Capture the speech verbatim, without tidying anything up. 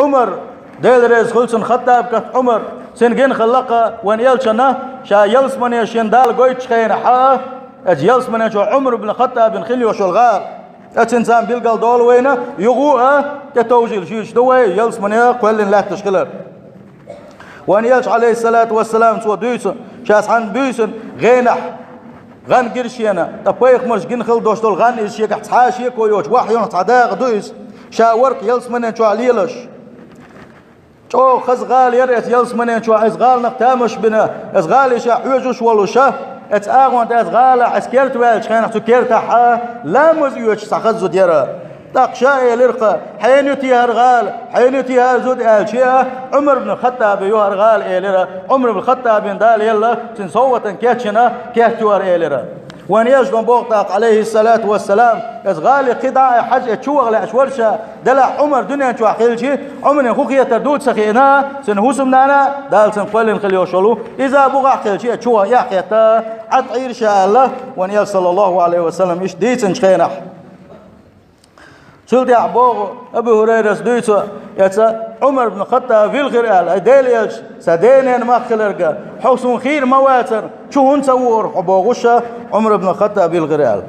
Ӏумар, Дела реза хуьлда цунна, Хаттаб кӀант Ӏумар, цуьнан гина хилла-кх вайн элчанна, ша ялсамане шена Дала гойтучу хенахь, оцу ялсамане чохь Ӏумар ибн Хаттабан хилла йолуш йолу гӀала. Оцу хенахь царна билгал долу вайна, юха а тӀетовжийла шуьйцуш ду вай, ялсамане кхоьллина лаьтташ хилар. Вайн элча, Ӏалайхиссалату вассалам, цо дуьйцу, ша цхьаьна буьйсанна гӀенахь гӀан гира шена, ткъа пайхамарша гина хилла долуш долу гӀан иза шегахь цхьа а шеко йоцуш, вахьйонах цхьа дакъа ду иза, ша вара-кх ялсаманен чохь лелаш. ЧӀогӀа хаза гӀала яра оцу ялсаманен чохь, оцу гӀаланах тамаш бина, оцу гӀалин ша хьоьжуш волуш, оцу агӀонна тӀе оцу гӀалахь оцу керта ваьллачу хенахь, цу кертахь ламаз оьцуш цхьа хаза зуда яра. ТӀаккха ша элира-кх: «Хьенан ю те хӀара гӀала? Хьенан ю те хӀара зуда?» аьлча, Ӏумар ибн Хаттабан ю хӀара гӀала, элира. Ӏумар ибн Хаттабана Дала елла, цуьнан совгӀатана кечйина керта ю хӀара, элира. Вайн элчано боху тӀаккха, Ӏалайхиссалату вассалам, оцу гӀалин кхин дӀа а хьажа, оцу чу ваха лаьаш вара ша, делахь Ӏумар дуьнен чохь хилча, Ӏумарна хӀун хетар ду ца хиъна, цуьнан хӀусамнана, Дала цунна кхоьллина хилла йолуш йолу, иза бухахь хилча, оцу чу ваха эхь хетта, Ӏад Ӏийра ша аьлла, вайн элча, саллаллаху Ӏалайхи ва саллам, иштта дийцинчу хенахь. Цул тӀаьхьа боху Абу ХӀурайрас дуьйцу, оцу Ӏумар ибн Хаттаб вилхира аьлла: «Ай Делан элча, сан ден-ненан мах хиларга, хьо суна хийра ма вацара, чу хӀунда ца вуара хьо?» бохуш, Ӏумар ибн Хаттаб вилхира аьлла.